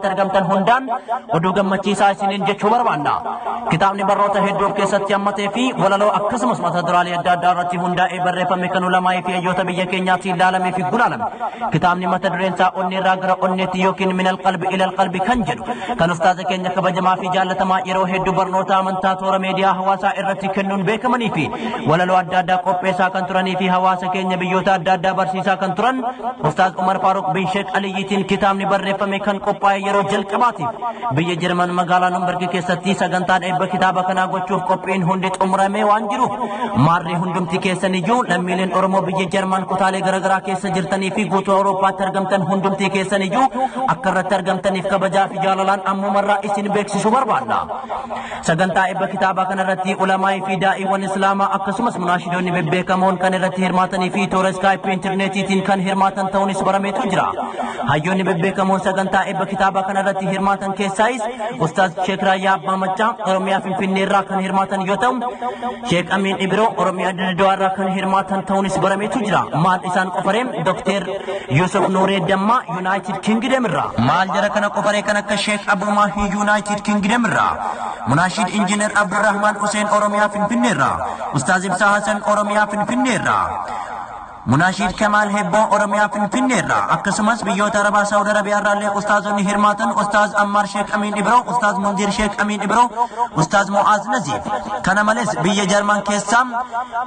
Argamtan hundaan oduu gammachiisaa isiniin jechuu barbaanna. Kitaabni barnoota hedduu of keessatti hammatee fi walaloo akkasumas mata duraalee adda addaa irratti hundaa'ee barreeffame kan ulamaa'ii fi hayyoota biyya keenyaatiin ilaalamee fi gulaalame. Kitaabni mata dureen isaa onnee irraa gara onneetti yookiin minal qalbi ilal qalbi kan jedhu kan ustaaza keenya kabajamaa fi jaallatamaa yeroo hedduu barnoota amantaa toora miidiyaa hawaasaa irratti kennuun beekamanii fi walaloo adda addaa qopheessaa kan turanii fi hawaasa keenya biyyoota adda addaa barsiisaa kan turan Ustaaz Umar Faaruq bin Sheek Aliyyiitiin kitaabni barreeffame kan qophaa'e yeroo jalqabaatiif biyya Jarman magaalaa Numbergi keessatti sagantaan eebba kitaaba kanaa gochuuf qophiin hundi xumuramee waan jiruuf, maarree hundumti keessan iyyuu lammiileen Oromoo biyya Jarman kutaalee garaagaraa keessa jirtanii fi guutuu Awurooppaatti argamtan hundumti keessan iyyuu akka irratti argamtaniif kabajaa fi jaalalaan ammumarraa isin beeksisuu barbaanna. Sagantaa eebba kitaabaa kanarratti ulamaa'ii fi daa'iiwwan Islaamaa akkasumas munaashidoonni bebbeekamoon kan irratti hirmaatanii fi toora iskaayipii intarneetiitiin kan hirmaatan ta'uunis barameetu jira. Hayyoonni bebbeekamoon sagantaa eebba kitaabaa kanarratti hirmaatan keessaayis Ustaaz Sheek Raayyaa Abbaa Maccaa Oromiyaa Finfinnee irraa kan hirmaatan yoo ta'u, Sheek Amiin Ibiroo Oromiyaa Dirredawaa irraa kan hirmaatan ta'uunis barameetu jira. Maal isaan qofaree? Dr. Yusuf Nuuree Dammaa United Kingdom irraa. Maal jara kana qofaree? Kan akka Sheek Abuu Maahii United Kingdom irraa. Munaashid Injiinar Abdurrahman Hussein Oromiyaa Finfinnee irraa. Ustaaz Ibsaa Hasan Oromiyaa Finfinnee irraa. Munaashid Kamaal Hebboo Oromiyaa Finfinnee irraa, akkasumas biyyoota Arabaa Saawud Arabiyaa irraa illee ustaazonni hirmaatan Ustaaz Ammaar Sheek Amiin Ibiroo, Ustaaz Munziir Sheek Amiin Ibiroo, Ustaaz Mu'aaz Naziif. Kana malees biyya Jarman keessaa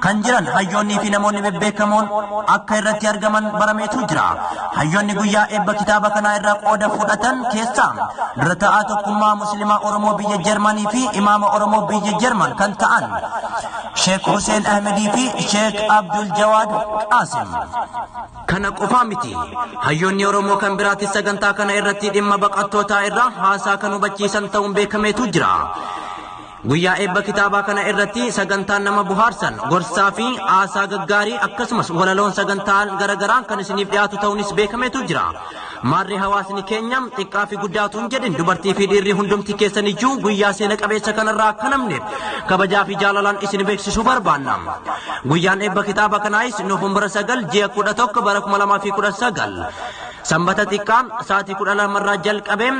kan jiran hayyoonnii fi namoonni bebbeekamoon akka irratti argaman barameetu jira. Hayyoonni guyyaa eebba kitaaba kanaa irraa qooda fudhatan keessaa dura ta'aa Tokkummaa Muslimaa Oromoo biyya Jarmanii fi imaama Oromoo biyya Jarman kan ta'an Sheek Hussein Ahmedii fi Sheek Abdul Jawaad Qaasim. Kana qofaa miti. Hayyoonni Oromoo kan biraatis sagantaa kana irratti dhimma baqattootaa irraa haasaa kan hubachiisan ta'uun beekameetu jira. Guyyaa eebba kitaabaa kana irratti sagantaan nama bohaarsan, gorsaa fi haasaa gaggaarii akkasumas walaloon sagantaan garaagaraa kan isiniif dhiyaatu ta'uunis beekameetu jira. Maarree hawaasni keenya xiqqaa fi guddaatu hin jedhin, dubartii fi dhiirri hundumti keessan iyyuu guyyaa seena qabeessa kanarraa akka namneef kabajaa fi jaalalaan isin beeksisuu barbaanna. Guyyaan eebba kitaaba kanaayis Noofembara 9 ji'a 11 bara 2019 Sanbata xiqqaa sa'aatii 12 irraa jalqabee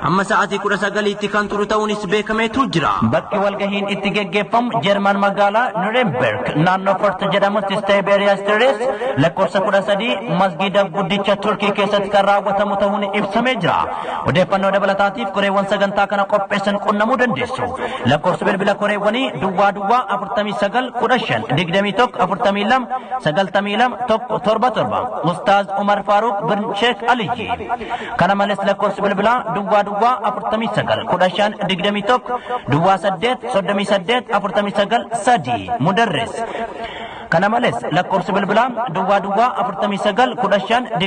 amma sa'aatii 19tti kan turu ta'uunis beekameetu jira. Bakki walgahiin itti geggeeffamu Jeerman magaalaa Nuremberg naannoo Fort jedhamutti Steebeeriyaa Street lakkoofsa 13 masgiida guddicha Turkii keessatti kan raawwatamu ta'uun ibsamee jira. Odeeffannoo dabalataatiif koreewwan sagantaa kana qopheessan qunnamuu dandeessu. Lakkoofsa bilbila koreewwanii duwwaa duwwaa 49 15 21 42 92 1 7 7, Ustaaz Umar Faaruq bin Sheek Aliyyi. Kana malees lakkoofsi bilbilaa duwwaa duwwaa 49 15 21 duwwaa 8 38 49 3, Mudarris. Kana malees lakkoofsi bilbilaa duwwaa duwwaa 49 15